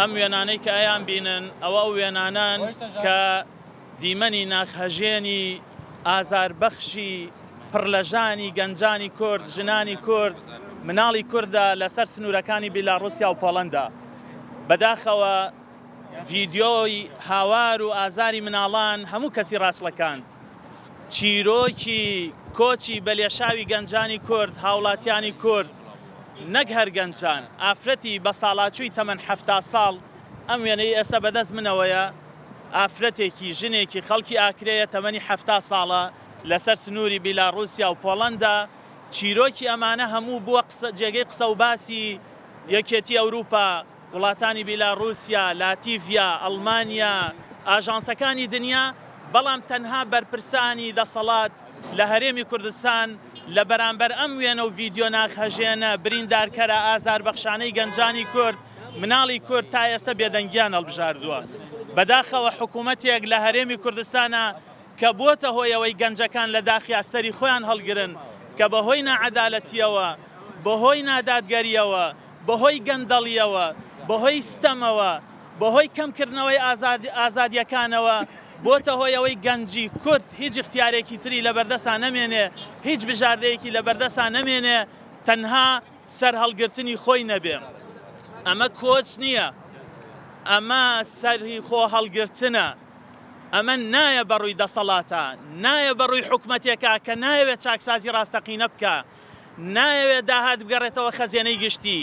ئەم وێنانەی کە ئەیان بینن ئەوە ئەو وێنانەن کە دیمەنی ناخهەژێنی ئازاربەخشی پڕ لە ژانی گەنجانی کورد، ژنانی کورد، مناڵی کوردە لەسەر سنوورەکانی بیلاڕوسیا و پۆڵەندا. بەداخەوە ڤیدیۆی هاوار و ئازاری مناڵان هەموو کەسی ڕاچڵەکاند. چیرۆکی کۆچی بەلێشاوی گەنجانی کورد، هاوڵاتیانی کورد، نەک هەر گەنجان، ئافرەتی بەساڵاچووی تەمەن 70 ساڵ، ئەم وێنەی ئێستا بەدەست منەوەیە، ئافرەتێکی، ژنێکی خەڵکی ئاکرێیە تەمەنی 70 ساڵە، لەسەر سنووری بیلاڕووسیا و پۆڵەندا، چیرۆکی ئەمانە هەموو بووە قسە جێگەی قسە و باسی یەکێتی ئەوروپا، وڵاتانی بیلاڕووسیا، لاتیڤیا، ئەڵمانیا، ئاژانسەکانی دنیا، بەڵام تەنها بەرپرسانی دەسەڵات لە هەرێمی کوردستان لە بەرامبەر ئەم وێنە و ڤیدیۆ ناخهەژێنە، بریندارکەرە، ئازاربەخشانەی گەنجانی کورد، مناڵی کورد تا ئێستا بێدەنگیان هەڵبژاردووە. بەداخەوە حکوومەتێک لە هەرێمی کوردستانا کە بووەتە هۆی ئەوەی گەنجەکان لە داخیا سەری خۆیان هەڵگرن کە بەهۆی ناعەدالەتییەوە، بەهۆی نادادگەرییەوە، بەهۆی گەندەڵییەوە، بەهۆی ستەمەوە، بەهۆی کەمکردنەوەی ئازادییەکانەوە بۆتە هۆی ئەوەی گەنجی کورد هیچ ئیختیارێکی تری لەبەردەسا نەمێنێ، هیچ بژاردەیەکی لەبەردەسا نەمێنێ تەنها سەرهەڵگرتنی خۆی نەبێ. ئەمە کۆچ نییە، ئەمە سەری خۆ هەڵگرتنە. ئەمە نایە بەڕووی دەسەڵاتە، نایە بەڕووی حکومەتێکە کە نایەوێت چاکسازی ڕاستەقینە بکا، نایەوێت داهات بگەڕێتەوە خەزێنەی گشتی،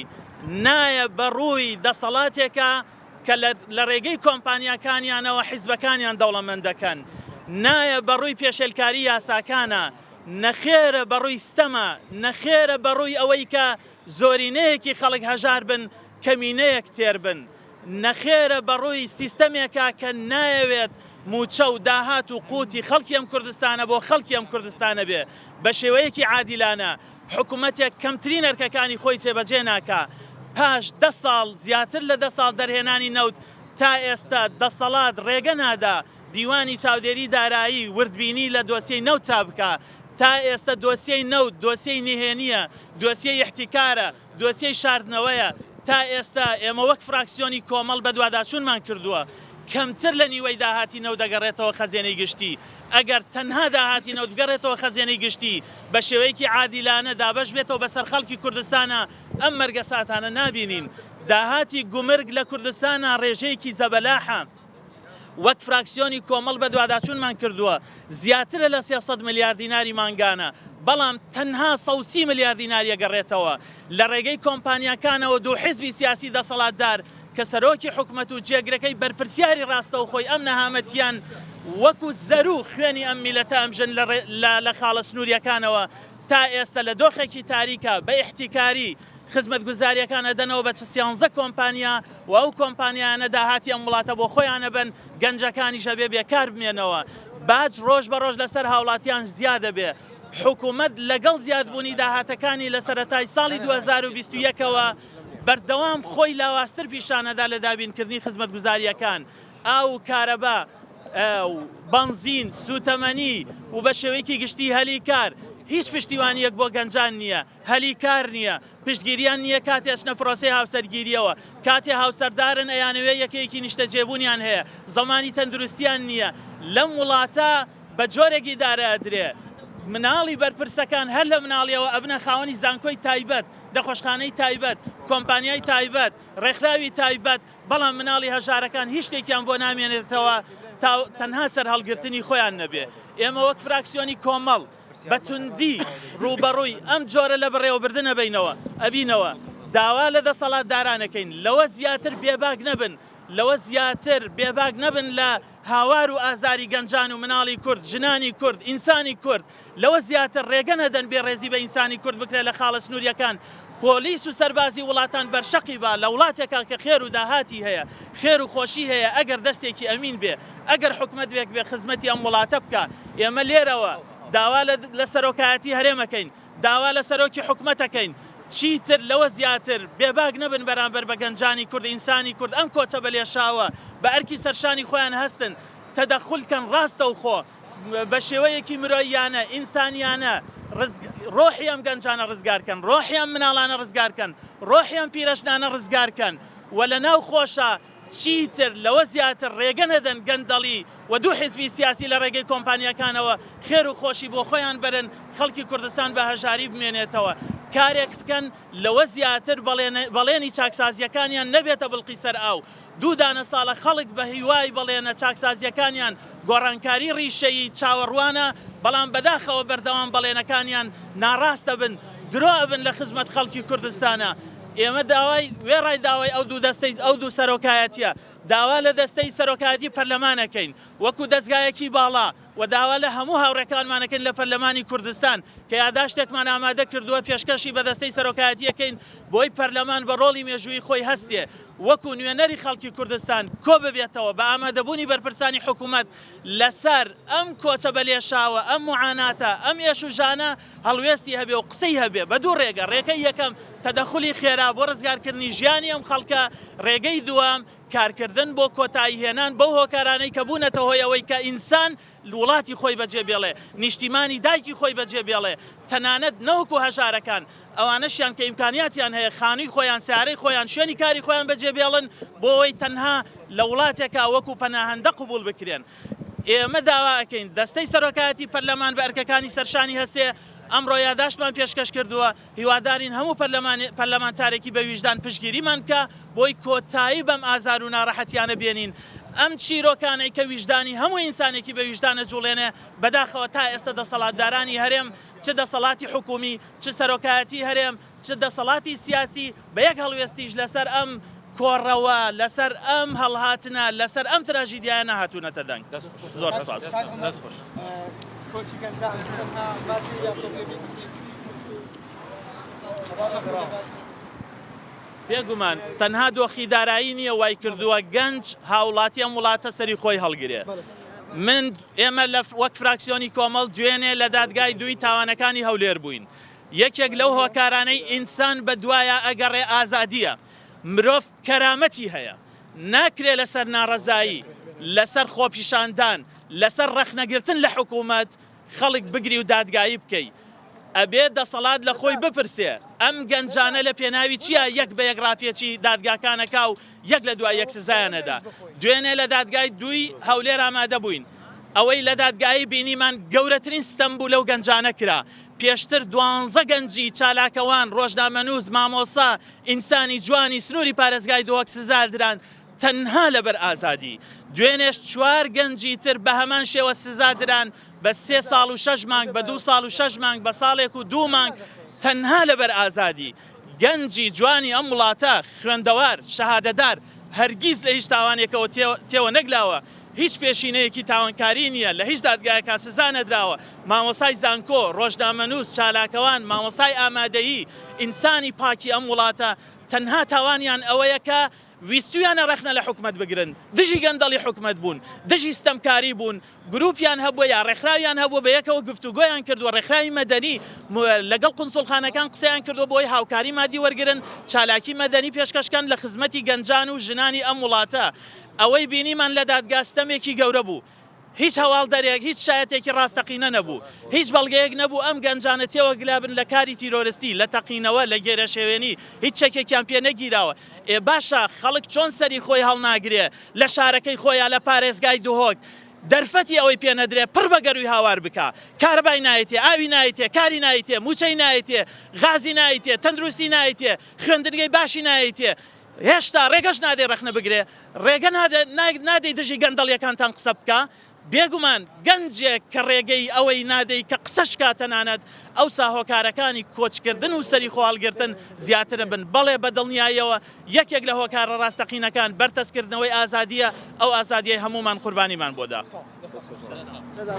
نایە بەڕووی دەسەڵاتێکە کە لە ڕێگەی کۆمپانیاکانیانەوە حیزبەکانیان دەوڵەمەند دەکەن، نایە بەڕووی پێشێلکاری یاساکانە، نەخێرە بەڕووی ستەمە، نەخێرە بەڕووی ئەوەی کە زۆرینەیەکی خەڵک هەژار بن، کەمینەیەک تێر بن. نەخێرە بەڕووی سیستەمێکە کە نایەوێت مووچە و داهات و قوتی خەڵکی ئەم کوردستانە بۆ خەڵکی ئەم کوردستانە بێ بە شێوەیەکی عادیلانە، حکومەتێک کەمترین ئەرکەکانی خۆی جێبەجێ ناکا، پاش دە ساڵ زیاتر لە دە ساڵ دەرهێنانی نەوت تا ئێستا دەسەڵات ڕێگە نادا دیوانی چاودێری دارایی وردبینی لە دۆسیەی نەوتا بکا، تا ئێستا دۆسیەی نەوت دۆسیەی نهێنیە، دۆسیەی ئیحتیکارە، دۆسیەی شاردنەوەیە، تا ئێستا ئێمە وەک فراکسیۆنی کۆمەڵ بەدواداچوونمان کردووە، کەمتر لە نیوەی داهاتی نەوت دەگەڕێتەوە خەزێنەی گشتی، ئەگەر تەنها داهاتی نەوت بگەڕێتەوە خەزێنەی گشتی بە شێوەیەکی عادیلانە دابەش بێتەوە بەسەر خەڵکی کوردستانا ئەم مەرگەساتانە نابینین. داهاتی گومرگ لە کوردستانا ڕێژەیەکی زەبەلاحە. وەک فراکسیۆنی کۆمەڵ بەدواداچوونمان کردووە، زیاترە لە 300 ملیار دیناری مانگانە، بەڵام تەنها 130 ملیار دیناری ئەگەڕێتەوە لە ڕێگەی کۆمپانیاکانەوە دوو حزبی سیاسی دەسەڵاتدار کە سەرۆکی حکومەت و جێگرەکەی بەرپرسیاری ڕاستەوخۆی ئەم نەهامەتییەن وەکو زەروو خوێنی ئەم میللەتە ئەمژن لە خاڵە سنوورییەکانەوە تا ئێستە لە دۆخێکی تاریکا بە ئیحتیکاری خزمەتگوزارییەکان ئەدەنەوە بە سیانزە کۆمپانیا و ئەو کۆمپانیایانە داهاتی ئەم وڵاتە بۆ خۆیان ئەبەن، گەنجەکانیش ئەبێ بێکار بمێنەوە. باج ڕۆژ بە ڕۆژ لەسەر هاوڵاتیان زیاد ئەبێ. حکومەت لەگەڵ زیادبوونی داهاتەکانی لە سەرەتای ساڵی 2021 ەوە بەردەوام خۆی لاوازتر پیشان ئەدا لە دابینکردنی خزمەتگوزارییەکان، ئاو و کارەبا و بەنزین، سووتەمەنی و بە شێوەیەکی گشتی هەلی کار. هیچ پشتیوانییەک بۆ گەنجان نییە. هەلی کار نییە، پشتگیریان نییە کاتێ ئەچنە پرۆسەی هاوسەرگیرییەوە، کاتێ هاوسەردارن ئەیانەوێ یەکەیەکی نیشتەجێبوونیان هەیە، زەمانی تەندروستیان نییە، لەم وڵاتە بە جۆرێک ئیدارە ئەدرێ مناڵی بەرپرسەکان هەر لە مناڵیەوە ئەبنە خاوەنی زانکۆی تایبەت، نەخۆشخانەی تایبەت، کۆمپانیای تایبەت، ڕێکخراوی تایبەت، بەڵام مناڵی هەژارەکان هیچ شتێکیان بۆ نامێنێتەوە تا تەنها سەرهەڵگرتنی خۆیان نەبێ. ئێمە وەک فراکسیۆنی کۆمەڵ، بە توندی ڕووبەڕووی ئەم جۆرە لە بەڕێوەبردن ئەبینەوە ئەبینەوە، داوا لە دەسەڵاتداران ئەکەین لەوە زیاتر بێباک نەبن، لەوە زیاتر بێباک نەبن لە هاوار و ئازاری گەنجان و مناڵی کورد، ژنانی کورد، ئینسانی کورد، لەوە زیاتر ڕێگە نەدەن بێڕێزی بە ئینسانی کورد بکرێت لە خاڵە سنوورییەکان، پۆلیس و سەربازی وڵاتان بەرشەقی با لە وڵاتێکا کە خێر و داهاتی هەیە، خێر و خۆشی هەیە ئەگەر دەستێکی ئەمین بێ، ئەگەر حکومەتێک بێ خزمەتی ئەم وڵاتە بکا، ئێمە لێرەوە داوا لە سەرۆکایەتی هەرێم ئەکەین، داوا لە سەرۆکی حکومەت ئەکەین چیتر لەوە زیاتر بێباک نەبن بەرامبەر بە گەنجانی کورد، ئینسانی کورد ئەم کۆچە بە لێشاوە بە ئەرکی سەرشانی خۆیان هەستن، تەدەخول کەن ڕاستەوخۆ بە شێوەیەکی مرۆییانە، ئینسانیانە ڕۆحی ئەم گەنجانە ڕزگار کەن، ڕۆحی ئەم مناڵانە ڕزگار کەن، ڕۆحی ئەم پیرەژنانە ڕزگار کەن. و لە ناو خۆشا چیتر لەوە زیاتر ڕێگە نەدەن گەندەڵی و دوو حیزبی سیاسی لە ڕێگەی کۆمپانیاکانەوە خێر و خۆشی بۆ خۆیان بەرن، خەڵکی کوردستان بە هەژاری بمێنێتەوە. کارێک بکەن لەوە زیاتر بەڵێنی چاکسازییەکانیان نەبێتە بڵقی سەر ئاو. دوو دانە ساڵە خەڵک بە هیوای بەڵێنە چاکسازییەکانیان گۆڕانکاری ڕیشەیی چاوەڕوانە، بەڵام بەداخەوە بەردەوام بەڵێنەکانیان ناڕاست ئەبن، درۆ ئەبن لە خزمەت خەڵکی کوردستانا. ئێمە داوای وێڕای داوای ئەو دوو دەستەی ئەو دوو سەرۆکایەتیە، داوا لە دەستەی سەرۆکایەتی پەرلەمان ئەکەین وەکو دەزگایەکی باڵا و داوا لە هەموو هاوڕێکانمان ئەکەین لە پەرلەمانی کوردستان کە یاداشتێکمان ئامادە کردووە پێشکەشی بە دەستەی سەرۆکایەتی ئەکەین بۆی پەرلەمان بە ڕۆڵی مێژوویی خۆی هەستێ وەکو نوێنەری خەڵکی کوردستان کۆببێتەوە بە ئامادەبوونی بەرپرسانی حکومەت لەسەر ئەم کۆچە بەلێشاوە ئەم موعاناتە ئەم ئێش و ژانە هەڵوێستی هەبێ و قسەی هەبێ بە دوو ڕێگە، ڕێگەی یەکەم تەدەخولی خێرا بۆ ڕزگارکردنی ژیانی ئەم خەڵکە، ڕێگەی دووەم کارکردن بۆ کۆتایی هێنان بەو هۆکارانەی کە بوونەتە هۆی ئەوەی کە ئینسان وڵاتی خۆی بەجێ بێڵێ، نیشتیمانی دایکی خۆی بەجێ بێڵێ، تەنانەت نەوەکو هەژارەکان، ئەوانەشیان کە ئیمکانیاتیان هەیە خانووی خۆیان، سەیارەی خۆیان، شوێنی کاری خۆیان بەجێ بێڵن بۆ ئەوەی تەنها لە وڵاتێکا وەکو پەناهەندە قبوڵ بکرێن. ئێمە داوا ئەکەین دەستەی سەرۆکایەتی پەرلەمان بە ئەرکەکانی سەرشانی هەستێ، ئەمڕۆ یاداشتمان پێشکەش کردووە، هیوادارین هەموو پەرلەمانتارێکی بە ویژدان پشتگیریمان بکا بۆی کۆتایی بەم ئازار و ناڕەحەتیانە بێنین، ئەم چیرۆکانەی کە ویژدانی هەموو ئینسانێکی بە ویژدان ئەجوڵێنێ، بەداخەوە تا ئێستا دەسەڵاتدارانی هەرێم چ دەسەڵاتی حکومی، چ سەرۆکایەتی هەرێم، چ دەسەڵاتی سیاسی بە یەک هەڵوێستیش لەسەر ئەم کۆڕەوە، لەسەر ئەم هەڵهاتنە، لەسەر ئەم تراژیدیایە نەهاتوونەتە دەنگ. زۆر سوپاس. بێگومان تەنها دۆخی دارایی نییە وای کردووە گەنج هاوڵاتی ئەم وڵاتە سەری خۆی هەڵگرێ. من ئێمە لە وەک فراکسیۆنی کۆمەڵ دوێنێ لە دادگای دووی تاوانەکانی هەولێر بووین. یەکێک لەو هۆکارانەی ئینسان بە دوایا ئەگەڕێ ئازادییە. مرۆڤ کەرامەتی هەیە. ناکرێ لەسەر ناڕەزایی، لەسەر خۆپیشاندان، لەسەر ڕەخنەگرتن لە حکوومەت خەڵک بگری و دادگایی بکەی. ئەبێ دەسەڵات لە خۆی بپرسێ ئەم گەنجانە لە پێناوی چیا یەک بە یەک ڕاپێچی دادگاکان ئەکا و یەک لە دوای یەک سزایان ئەدا. دوێنێ لە دادگای دووی هەولێر ئامادە بووین. ئەوەی لە دادگایی بینیمان گەورەترین ستەم بوو لەو گەنجانە کرا. پێشتر دوانزە گەنجی چالاکەوان، ڕۆژنامەنووس، مامۆستا، ئینسانی جوانی سنووری پارێزگای دهۆک سزا دران تەنها لەبەر ئازادی. دوێنێش چوار گەنجی تر بە هەمان شێوە سزا دران بە سێ ساڵ و شەش مانگ، بە دوو ساڵ و شەش مانگ، بە ساڵێک و دوو مانگ تەنها لەبەر ئازادی. گەنجی جوانی ئەم وڵاتە، خوێندەوار، شەهادەدار، هەرگیز لە هیچ تاوانێکەوە تێوە نەگلاوە، هیچ پێشینەیەکی تاوانکاری نییە، لە هیچ دادگایەکا سزا نەدراوە، مامۆستای زانکۆ، ڕۆژنامەنووس، چالاکەوان، مامۆستای ئامادەیی، ئینسانی پاکی ئەم وڵاتە، تەنها تاوانیان ئەوەیە کە ویستویانە ڕەخنە لە حکومەت بگرن، دژی گەندەڵی حکومەت بوون، دژی ستەمکاری بوون، گروپیان هەبووە یا ڕێکخراویان هەبووە بەیەکەوە گفتوگۆیان کردووە، ڕێکخراوی مەدەنی لەگەڵ قونسوڵخانەکان قسەیان کردووە بۆی هاوکاری مادی وەرگرن، چالاکی مەدەنی پێشکەش کەن لە خزمەتی گەنجان و ژنانی ئەم وڵاتە. ئەوەی بینیمان لە دادگا ستەمێکی گەورە بوو. هیچ هەواڵدەرێک، هیچ شایەتێکی ڕاستەقینە نەبوو. هیچ بەڵگەیەک نەبوو ئەم گەنجانە تێوەگلابن لە کاری تیرۆرستی، لە تەقینەوە، لە گێرەشێوێنی، هیچ چەکێکیان پێ نەگیراوە. ئێ باشە خەڵک چۆن سەری خۆی هەڵناگرێ لە شارەکەی خۆیا لە پارێزگای دهۆک دەرفەتی ئەوەی پێ نەدرێ پڕ بە گەرووی هاوار بکا کارەبای نایەتێ ئاوی نایەتێ کاری نایەتێ مووچەی نایەتێ غازی نایەتێ تەندروستی نایەتێ خوێندنگەی باشی نایەتێ هێشتا ڕێگەش نادەی ڕەخنە بگرێ ڕێگە نادەی دژی گەندەڵیەکانتان قسە بکا بێگومان گەنجێک کە ڕێگەی ئەوەی نادەی کە قسەش کا تەنانەت ئەوسا هۆکارەکانی کۆچکردن و سەری خۆهەڵگرتن زیاتر بن. بەڵێ بە دڵنیاییەوە یەکێک لە هۆکارە ڕاستەقینەکان بەرتەسکردنەوەی ئازادییە، ئەو ئازادییەی هەموومان قوربانیمان بۆ دا. زۆر.